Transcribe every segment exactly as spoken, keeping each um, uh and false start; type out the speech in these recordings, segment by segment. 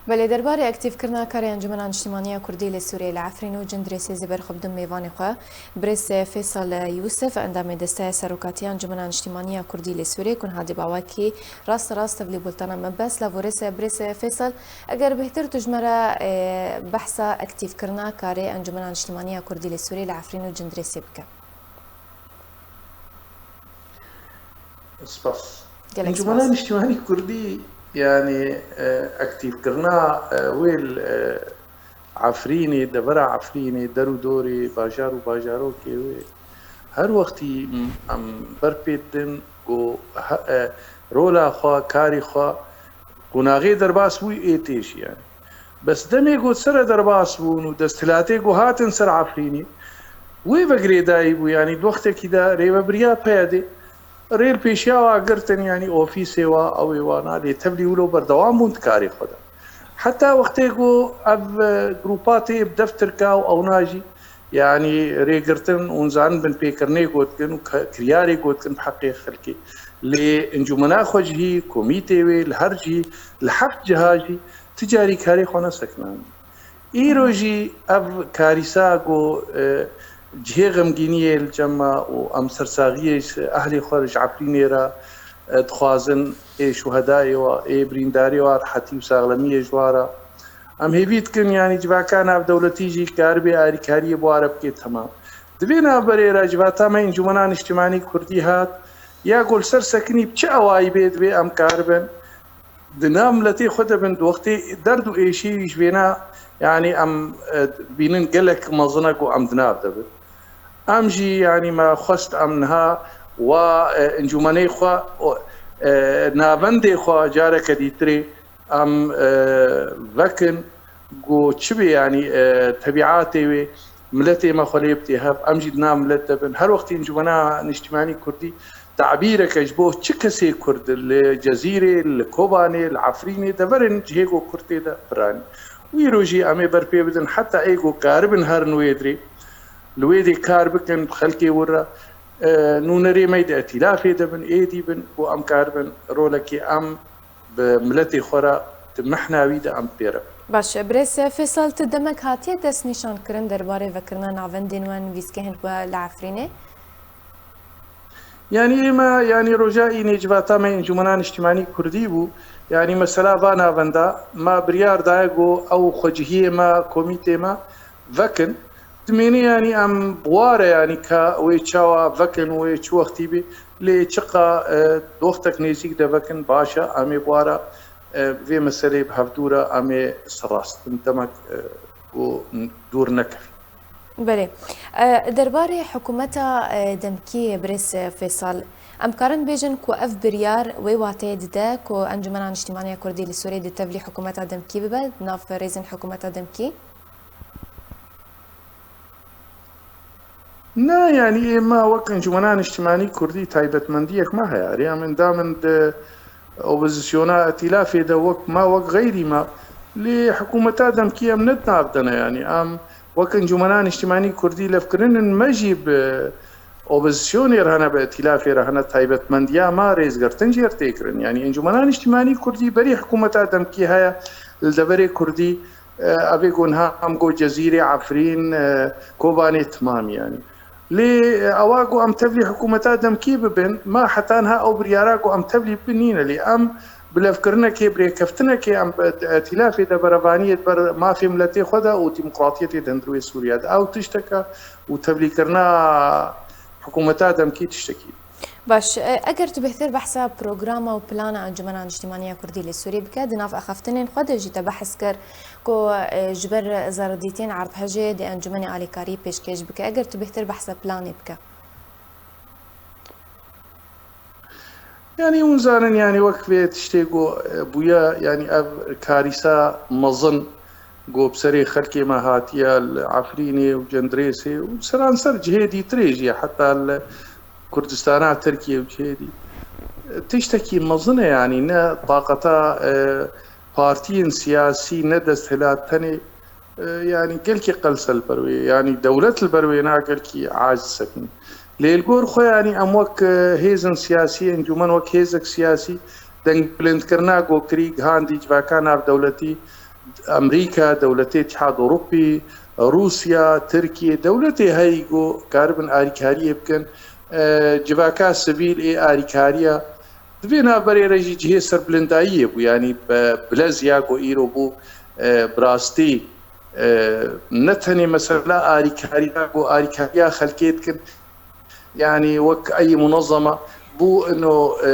Belê, derbarê aktîfkirina karê Encûmena Niştimanî ya Kurdî li Sûriyê li Efrîn û Cindirêsê zî berxwe bidim mêvanê xwe, birêz Fêsal Yûsif, endamê Desteya Serokatiya Encûmena Niştimanî ya Kurdî li Sûriyê, ku niha dê bi awakî rasterast tevlî bultana me be. Silav û rêz birêz Fêsal, eger bêhtir tu ji me re, e, behsa aktîfkirina karê Encûmena Niştimanî ya Kurdî li Sûriyê li Efrîn û Cindirêsê bike. Spas. Gelek Encûmena spas. Niştimanî Kurdî, yani, e, aktîfkirina, e, wê li, e, Efrînê, devera Efrînê, der û dorê, bajar û bajarokê wê, her wextî em ber pê didin ku he-, e, rola xwe, karê xwe, qonaxê derbas bû ê tê jî, yani. Bes demê ku sere derbas bûn û desthilatê ku hatin ser Efrînê, wê ve girêdayî bû, yanî di wextekî de rêvebiriya P Y D'ê rê li pêşiya wa girtin, yanî ofîsê wa, ew ê wana, lê tevlî wilo berdewam bûn di karê xwe de. Heta wextê ku ev, e, grûpa tê bi dev tirka û ewna jî, yanî rêgirtin û nizanin binpêkirinê gotikin û ke-, kiryarê gotikin bi heqê xelkê. Lê encûmena xwe cihî, komîtê wê li her cihî, li heft ciha jî ti carî karê xwe nesekinand. Îro jî ev karîsa ku, e, cihê xemgîniyê li cem me û em sersaxiyê ji ehlê xwe ji Efrînê re, e, dixwazin, ê şuhedayê wa, ê birîndarê wa rehetî û saxlemiyê ji wa re. Em hêvî dikin, yanî civaka navdewletî jî karibê alîkariyê bi wa re bike temam. Di vê navberê re civata me Encûmena Niştimanî Kurdî hat, ya ku li ser sekinî bi çi awayî bê divê em karibin di nav miletê xwe de bin, di wextê derd û êşî ji vêna, yanî em, e, bînin gelek mezin e ku em di nav de bin. Em jî, yanî me xwest em niha wa, e, encûmenê xwe, o, e, navendê xwe careke dîtirê em, e, vekin, ku çi bê, yanî, e, tebîatê wê, miletê me xwe lê bidê hev, em jî di nav milet de bin. Her wextî Encûmena Niştimanî Kurdî tabîreke ji bo çi kesê Kurd li Cezîrê, li Kobanê, li Efrînê, deverên cihê ku Kurd tê de piranî. Wî rojî em ê ber pê bidin, heta ê ku karibin herin wê dirê, li wê dê kar bikin, bi xelkê wir re, e, nûnerê me di etîlafê de bin, êdî bin, ku em karibin rolekê em bi miletê xwe re di mehna wî de em pê re bin. Baş e, birêz Fêsal, tu demek hatiye destnîşankirin derbarê vekirina navendên we, nivîskehên we li Efrînê? Yanî ême, yanî roja înê civata me Encûmena Niştimanî Kurdî bû. Yanî mesela va navenda, me biryar daye ku ew xwecihiyê me, komîtê me vekin. Dimênê yanî em bi wa re yanî ka wê çawa vekin, wê çi wextî bê, lê çiqa, e, di wextek nêzîk de vekin baş e, em ê bi wa re, e, vê meselê bi hevdû re em ê serast bin demek, e, ku dûr nekevin. Belê. E, derbarê hikûmeta, e, demkî, birêz, e, Fêsal, em karin bêjin ku ev biryar wê wateyê dide ku Encûmena Niştimanî ya Kurdî li Sûriyê di tevlî hikûmeta demkî bibe, di nav rêzên hikûmeta demkî? Na, yanî ê me wek Encûmena Niştimanî Kurdî taybetmendiyek me heye. Erê, em endam in di opozisyona, etîlafê de wek me, wek xeyrî me. Lê hikûmeta demkî em ne di nav de ne, yanî em wek Encûmena Niştimanî Kurdî levkirinên me jî bi opozisyonê re hene, bi etîlafê re hene, taybetmendiya me rêzgirtin jê re tê kirin. Yanî Encûmena Niştimanî Kurdî berî hikûmeta demkî heye li deverê Kurdî. E, ev ê ku niha em got Cezîrê, Efrîn, e, Kobanê, timam yanî. Lê, e, ewa ku em tevlî hikûmeta demkî bibin, me heta niha ew biryara ku em tevlî bibin nîne. Lê em bi levkirinekê, bi rêkeftinekê em bi etîlafê de berevaniyê di ber mafê miletê xwe de û demokratiyetê di hundirê Sûriye de. Ew tişteke û tevlîkirina hikûmeta demkî tiştekî. Baş, e, eger tu bêhtir behsa programa û plana Encûmena Niştimanî ya Kurdî li Sûriyê bike, di nav axaftinên xwe de jî te behs kir ku, e, ji ber zerdîtiyên erdhejê dê encûmenê alîkarî pêşkêş bike. Eger tu bêhtir behsa planê bike. Yanî hûn zanin, yanî wek vê tiştê ku, e, bûye, yanî ev karîsa mezin ku bi serê xelkê me hatiye li Efrînê û Cendirêsê û seranser cihê dîtirê jî, heta li Kurdistana Tirkiyê û cihê dî. Tiştekî mezin e, yanî ne taqeta, e, partiyên siyasî, ne desthilat tenê, e, yanî gelkî qelse li ber wê, yanî dewlet li ber wê na gelkî aciz sekin. Lê li gor xwe, yanî em wek, e, hêzin siyasî, encûmen wek hêzek siyasî, dengbilindkirina ku kirî gihandî civaka navdewletî, Amerîka, dewletê Îtîhad Ewropî, Rûsya, Tirkiye, dewletê heyî ku karibin arîkariyê bikin, e, civaka sivîl ê arîkariya. Di vê navberê re jî cihê serbilindayiyê bû, yanî bi, bilez ya ku îro bû, e, bi rastî, e, ne tenê mesela arîkariya ku arîkariya xelkê dikin, yanî wek eyî munezema bû ino, e,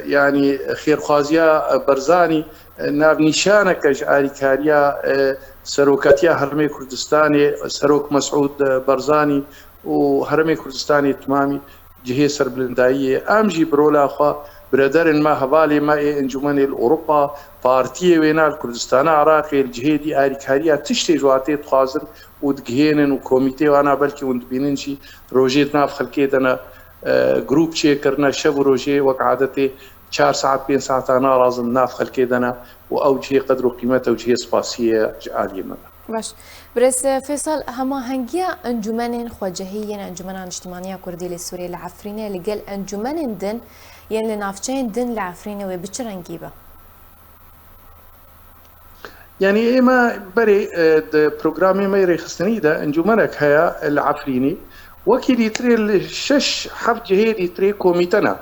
yanî xêrxwaziya Barzanî, e, navnîşaneke ji arîkariya, e, serokatiya Herêmê Kurdistanê, Serok Mesûd Barzanî û Herêmê Kurdistanê timamî cihê serbilindayiyê. Em jî bi rola xwe, birederên me, hevalê me ê Encûmenê li Ewropa, partiyê wêna li Kurdistana Iraqê, li cihê dî arîkariya tiştê ji watê dixwazin û digihênin û komîtê wana belkî hûn dibînin jî rojê di nav xelkê de ne, e, grûp çêkirine, şev û rojê wek adetê çar saet, pênc saeta narazin di nav xelkê de ne û ew cihê qedr û qîmet ew cihê spasiyê ye ji aliyê me ve. Baş. Birêz Fêsal, hemahengiya encûmenên xwecihî yên Encûmena Niştimaniya Kurdî li Sûriyê li Efrînê li gel encûmenên din yên li navçeyên din li Efrînê wê bi çi rengî be? Yanî ê me berê, e, di programê me yê rêxistinî de encûmenek heye li Efrînê. Wekî dîtirê li şeş heft cihê dîtirê komîte ne.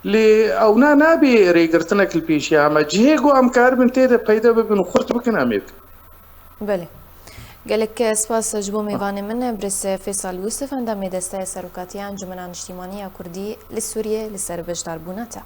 Lê ewna nabê rêgirtinek li pêşiya me. Cihê ku em karibin tê de peyde bibin û xurt bikin, em ê bikin. Belê. Gelek spas ji bo mêvanê min, Birêz Fêsal Yûsif, endamê Desteya Serokatiya Encûmena Niştîmaniya Kurdî li Sûriyê, li ser beşdarbûna te.